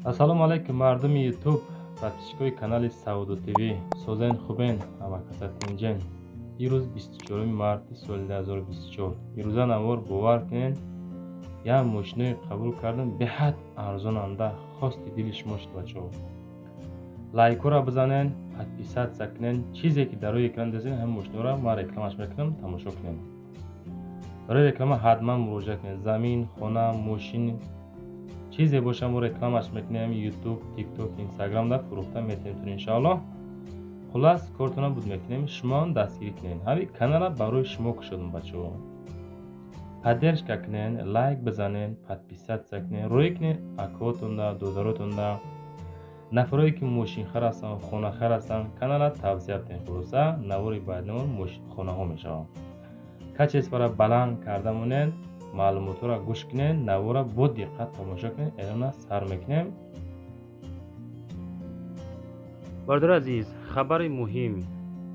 Ассалому алайкум мардуми YouTube, подписчикои канали Савдо ТВ. Созен хубен, ҳамакаса тинҷен. Ирӯз 24 марти соли 2024. Ирӯза навор бовар кунен, як мошиное қабул кардам, беҳад арзонанда, хости дили шумо шуд бачаҳо. Лайкҳоро бизанен, подписатсия кунен, чизе ки дар рӯи экран дидед, ҳамин мошиноро ман рекламаш мекунам, тамошо кунен. Барои реклама ҳатман муроҷиат кунед. Замин, хона, мошин, чизе боша мо рекламаш мекунем, YouTube, TikTok, Instagram да фурӯхта метавонем иншоаллоҳ. Хулас кортона буд мекунем, шумо дастгирӣ кунед. Ҳамин канала барои шумо кушодам бачаҳо. Поддержка кунен, лайк бизанен, подписатсия кунен, рӯй кунен акотонда, додаротонда, нафарое ки мошинхар ҳастанд, хонахар ҳастанд, канала тавсия кунед. Хулоса навори баъдинамон мошинхонаҳо мешаванд. Качествора баланд карда монед, маълумотҳоро гӯш кунед, навора бо диққат тамошо кунед, эълона сар мекунем. Бародари азиз, хабари муҳим.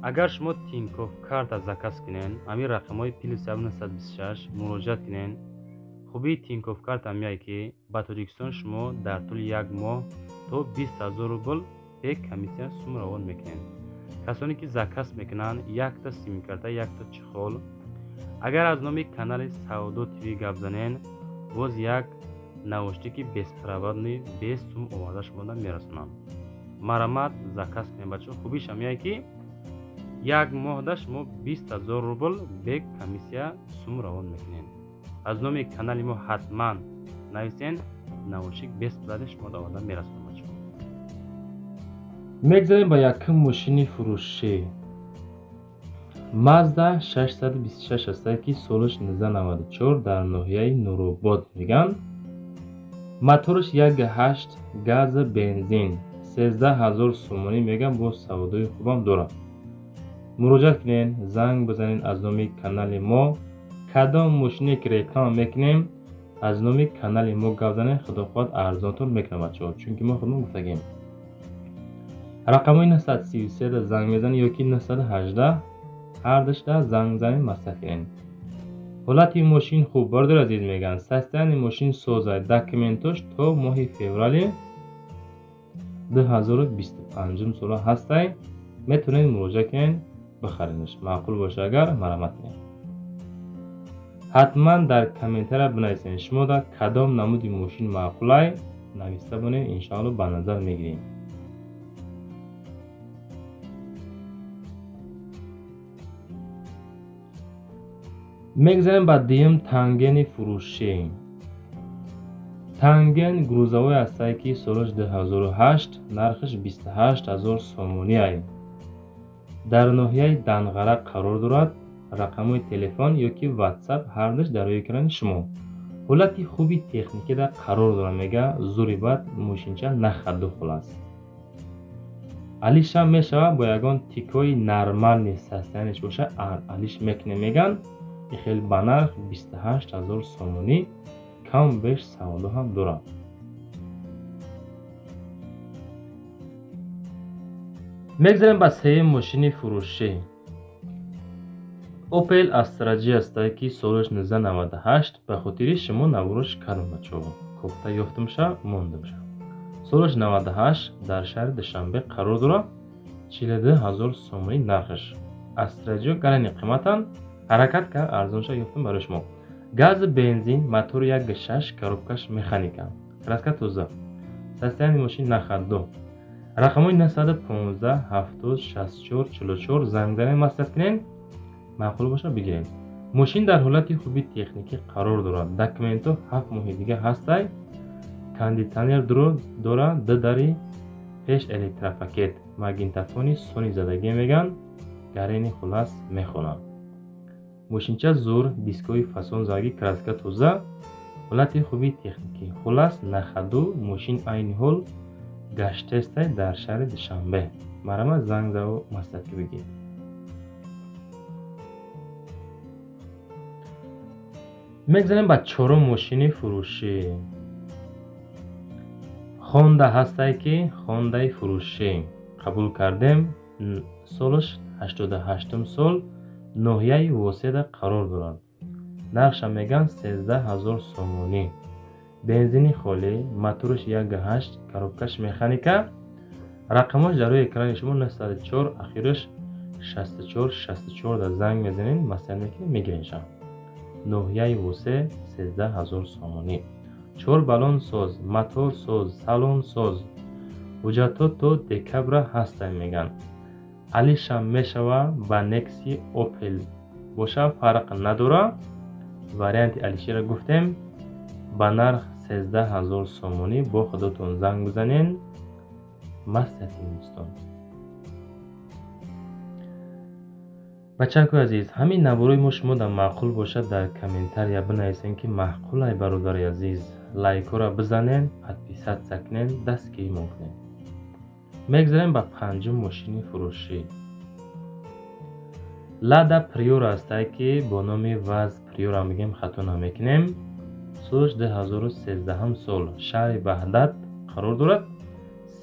Агар шумо Тинькофф карта заказ кунед, ҳамин рақамҳои плюс 926 муроҷиат кунед. Хубии Тинькофф карта ҳамяе ки ба Тоҷикистон шумо дар тӯли як моҳ то 20 000 рубл бе комиссия сум равон мекунед. Касоне ки заказ мекунанд, якта симкарта, якта чехол. Агар аз номи канали Савдо ТВ гап занен, боз як наушники беспроводный без сум оварда шумода мерасонанд. Марамат заказ кунед бачаҳо. Хубиш ҳамяе ки як моҳда шумо 20 000 рубл бе комиссия сум равон мекунед. Аз номи канали мо ҳатман нависен, наушник бесплатно шумода оварда мерасонанд бачаҳо. Мегзарем ба якум мошини фурӯшӣ. Mazda 626 ҳастае ки солаш 1994 дар ноҳияи Нуробод мегӯянд. Мотораш 1.8 газа бензин, 13 000 сомонӣ мегӯянд, бо савдои хубам дорад. Муроҷиат кунед, занг бизанед аз номи канали мо. Кадом мошине ки реклама мекунем, аз номи канали мо гап занед, худо хоҳад арзонтон мекунад бачаҳо, чунки мо худмон гуфтагем. Рақамҳои 933 занг мезанед ё ки 918 ҳардушда занг занед, маслиҳат кунед. Ҳолати мошин хуб, бародари азиз мегӯянд, состояние мошин соза, документош то моҳи феврали 2025 сола ҳастай. Метавонед муроҷиат кунед, бихаренаш. Маъқул боша агар марамат кунед. Ҳатман дар комментария бинависед, шумо дар кадом намуди мошин маъқулай, нависта бонед, иншоаллоҳ ба назар мегирем. Мегзарем ба дуюм тангени фурӯшӣ. Танген грузовой ҳастае ки солаш 2008, нархаш 28 000 сомонӣ ай. Дар ноҳияи Данғара қарор дорад. Рақамҳои телефон ё ки WhatsApp ҳардуш дар рӯи экрани шумо. Ҳолати хуби техникида қарор дорад, мега зури бад мошинча нахаду хулас. Алишам мешавад бо ягон тикои нормални состояниш боша, алиш мекунем меган. Хеле ба нарх 28 000 сомонӣ, кам беш савдо ҳам дорад. Мегзарем ба сеюм мошини фурӯшӣ. Opel Astra G ҳастае ки солаш 1998, ба хотири шумо наворош кардам бачаҳо. Кофта ёфтамша, мондамша. Солаш 98 дар шаҳри Душанбе қарор дорад. 42 000 сомонӣ нархаш. Astra G гарани қиматанд, ҳаракат кард арзонша ёфтам барои шумо. Газ бензин, мотори 1.6, коробкаш механика. Краска тоза. Состояние мошин нахадду. Рақамҳои 915 70 64 44 занг занед, маслиҳат кунед, маъқул боша бигиред. Мошин дар ҳолати хуби техникӣ қарор дорад. Документҳо 7 моҳи дига ҳастай. Кондитсионер дорад, ду дари пеш электропакет, магнитофони Sony задагӣ мегӯянд, гарени хулас мехонад. Мошинча зур, дискҳои фасон задагӣ, краска тоза, ҳолати хуби техникӣ. Хулас нахаду мошин айни ҳол гаштестай дар шаҳри Душанбе. Марҳамат занг заву маслиҳат бигиред. Мегзарем ба чорум мошини фурӯшӣ. Honda ҳастае ки Honдаи фурӯшӣ қабул кардем. Солаш 88 сол, ноҳияи Воседа қарор дорад. Нархша мегӯянд 13 000 сомонӣ. Бензини холӣ, мотораш 1.8, коробкаш механика. Рақамош дар рӯи экрани шумо 904, ахираш 64 64 дар занг мезанед, маслиҳат мекунед, мегиренша. Ноҳияи Восе 13 000 сомонӣ. 4 баллон соз, мотор соз, салон соз. Ҳуҷҷатҳо то декабра ҳастанд меган. Алишам мешава ба Некси Опел боша, фарқ надора. Варианти Алишира гуфтем, ба нарх 13 000 сомонӣ. Бо худотон занг бизанен. Маслиҳати дӯстон. Бачакои азиз, ҳамин наворои мо шумо дар маъқул бошад, дар комментария бинависен, ки маъқулай, бародари азиз. Лайкҳоро бизанен, подписаться кунен, дастгиримон кунен. Мегзарем ба панҷум мошини фурӯшӣ. Лада Приора ҳастае, ки бо номи ВАЗ Приора мегӯем, хато намекунем. Солаш 2013 сол, шаҳри Ваҳдат қарор дорад.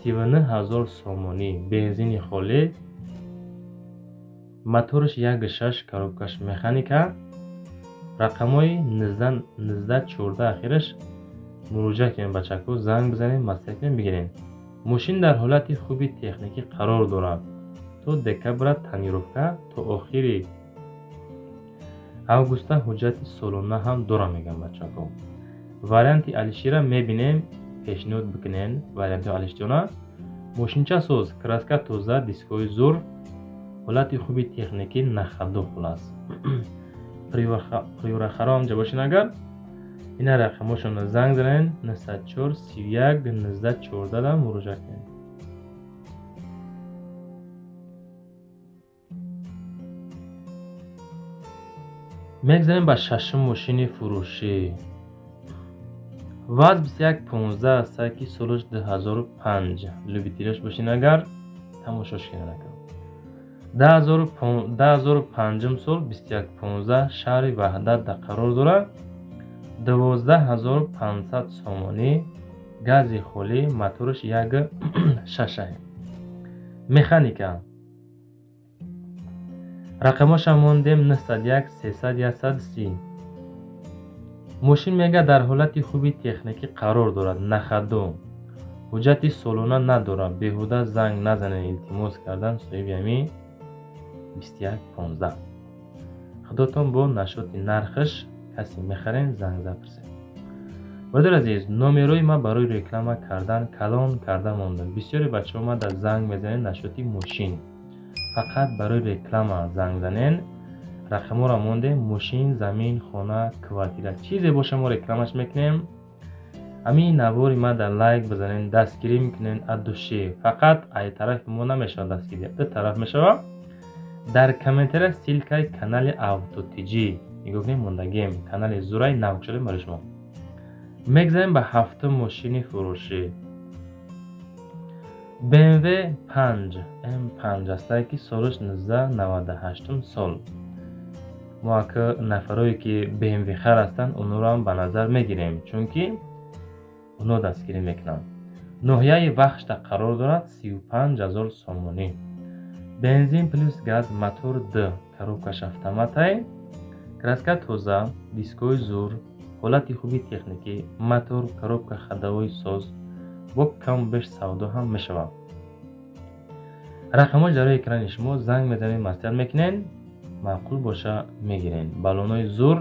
39 000 сомонӣ, бензини холӣ, мотораш 1.6, коробкаш механика. Рақамҳои 19 14 ахираш муроҷиат кунед, бачако, занг бизанед, маслиҳат кунед, бигиред. Мошин дар ҳолати хуби техникӣ қарор дорад. То декабра тонировка, то охири августа ҳуҷҷати солона ҳам дорам мегӯям, бачако. Варианти Алишира мебинем, пешниҳод бикунен варианти Алишиона. Мошинча соз, краска тоза, дискҳои зур, ҳолати хуби техникӣ, нахаду хулас. Приорахаро ҳамҷа бошен агар, ина рақамҳошонро занг занен 904 31 19 14 да муроҷиат кунед. Мегзарем ба шашум мошини фурӯшӣ. ВАЗ 2115 ҳастае, ки солаш 2005. Любителяш бошен агар, тамошош кунед акар. 2005 сол, 2115, шаҳри Ваҳдат дар қарор дорад. 12 500 сомонӣ, гази холӣ, мотораш 1.6, механика. Рақамҳошам мондем 901 300 130. Мошин мега дар ҳолати хуби техникӣ қарор дорад, нахаду. Ҳуҷҷати солона надорад, беҳуда занг назанед, илтимос кардан соҳиби ҳамин 2115. Худотон бо нашоти нархаш касе мехарен, занг запурсед. Бародари азиз, номерои ман барои реклама кардан калон карда мондам. Бисёре бачаҳо ма дар занг мезанед нашоти мошин. Фақат барои реклама занг занен. Рақамҳоро мондем, мошин, замин, хона, квартира, чизе боша мо рекламаш мекунем. Ҳамин навори ма дар лайк бизанен, дастгирӣ мекунен от души. Фақат ай тарафи мо намешавад дастгирӣ, ду тараф мешавад. Дар комментария ссылкаи канали Автотиҷӣ нигоҳ кунед, мондагием канали Зурай навкушода барои шумо. Мегзарем ба ҳафтум мошини фурӯшӣ. BMW 5 M5 ҳастае, ки солаш 1998 сол. Мо ака нафарое ки BMW хар ҳастанд, онҳоро ҳам ба назар мегирем, чунки онҳо дастгирӣ мекунанд. Ноҳияи Вахшда қарор дорад, 35 000 сомонӣ. Бензин плюс газ, мотор Д, коробкаш автоматай, краска тоза, дискҳои зур, ҳолати хуби техникӣ, мотор, коробка ходовой соз, бо каму беш савдо ҳам мешавад. Рақамҳош дар рӯи экрани шумо, занг мезанед, маслиҳат мекунед, маъқул боша мегиред. Баллонҳои зур,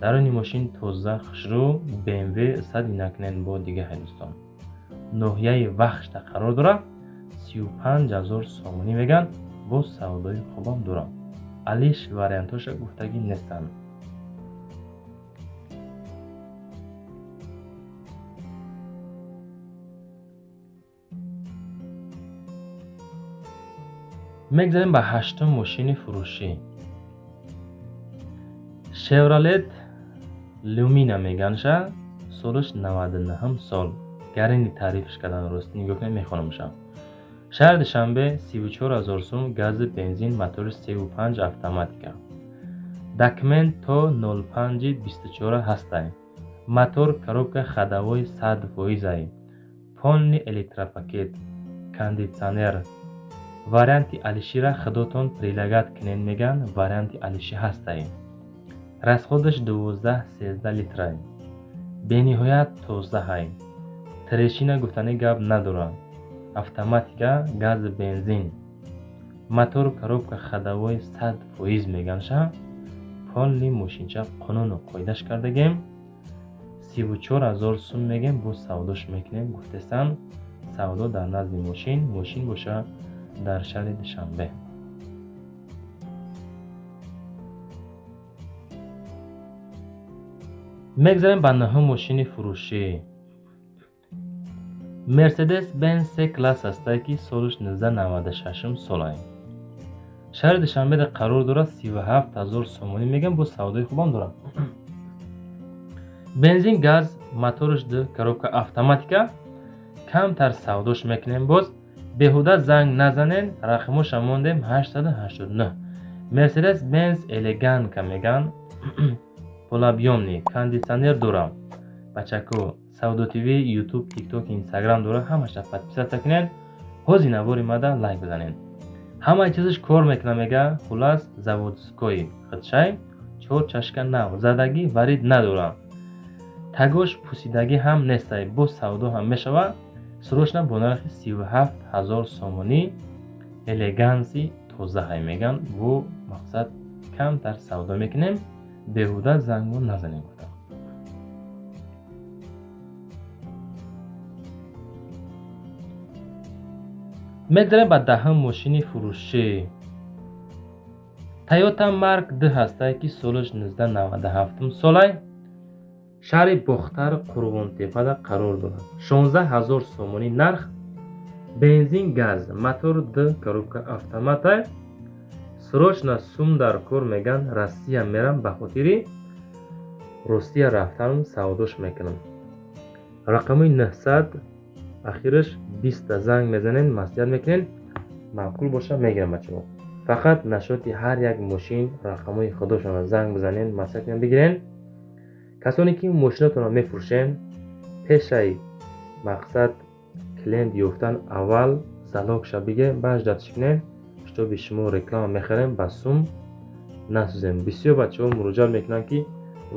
даруни мошин тоза, хушрӯ, BMW сади накунед бо дига ҳайдӯстон. Ноҳияи Вахшда қарор дорад, 35 000 сомонӣ мегӯянд, боз савдои хубам дорад. Алиш вариантҳоша гуфтагӣ нестанд. Мегзарем ба ҳаштум мошини фурӯшӣ. Chevrolet Lumina меганша, солаш 99 сол. Гарини таърифш кардан рост, нигоҳ кунед, мехонамша. Шаҳри Душанбе 34 000 сум, гази бензин, мотори 3.5 автоматика. Документ то 05/24 ҳастай. Мотор, коробка ходовой 100%-ай. Полный электропакет, кондитсионер. Варианти Алишира худотон прилагать кунед меган, варианти Алиши ҳастай. Расходаш 12-13 литрай. Бениҳоят тоза ҳай. Трещина гуфтани гап надорад. Автоматика, газ, бензин. Мотор, коробка ходовой 100% меганша. Полный мошинча қонуну қоидаш кардагем. 34 000 сум мегем, бо савдош мекунем гуфтестан. Савдо дар назди мошин, мошин боша дар шаҳри Душанбе. Мегзарем ба нӯҳум мошини фурӯшӣ. Мерседес Бенз С класс ҳастае, ки солаш 1996 солае. Шаҳри Душанбеда қарор дорад, 37 000 сомонӣ мегӯям, бо савдои хубам дорад. Бензин, газ, мотораш ду, коробка автоматика. Камтар савдош мекунем боз. Беҳуда занг назанен, рақамоша мондем 889. Мерседес Бенз элеганка меган. Полуобъёмный, кондитсионер дорам. Бачако, Савдо ТВ, YouTube, TikTok, Instagram дора, ҳамаша подписаться кунед. Ҳози навори мада лайк бизанед. Ҳамаи чизаш кор мекуна мега, хулас заводской худшай, чор чашка нав, задагӣ варид надора. Тагош пусидагӣ ҳам нестай, боз савдо ҳам мешава. Срочно бо нархи 37 000 сомонӣ элеганси тоза ҳай меган, бо мақсад камтар савдо мекунем, беҳуда зангу назанем гуфтам. Мегзарем ба даҳум мошини фурӯшӣ. Toyota Mark 2 ҳастае, ки солаш 1997 солай. Шаҳри Бохтар Қурғонтепада қарор дорад. 16 000 сомонӣ нарх, бензин, газ, мотор д, коробка автомата. Срочно сум дар кор меган, Россия мерам, ба хотири Россия рафтан савдош мекунам. Рақами 900 ахираш 20 занг мезанен, маслиҳат мекунен, маъқул боша мегирам бачаҳо. Фақат нашоти ҳар як мошин рақамҳои худошонро занг бизанен, маслиҳат кунен, бигирен. Касоне ки мошинотонро мефурӯшен, пешаи мақсад клиент ёфтан аввал залогша бигирен, баъд ждатш кунен, шитоби шумо реклама мехарем, ба сум насӯзем. Бисёр бачаҳо муроҷиат мекунанд, ки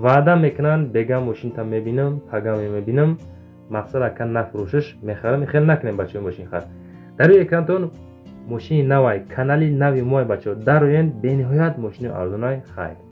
ваъда мекунанд, бега мошинта мебинам, пага мебинам, мақсад ака нафурӯшиш мехарам. Хел накунем бачаҳои мошинхар. Дар рӯи экранатон мошини навай, канали нави мои бачаҳо дароен, бениҳоят мошини арзонай. Хайр.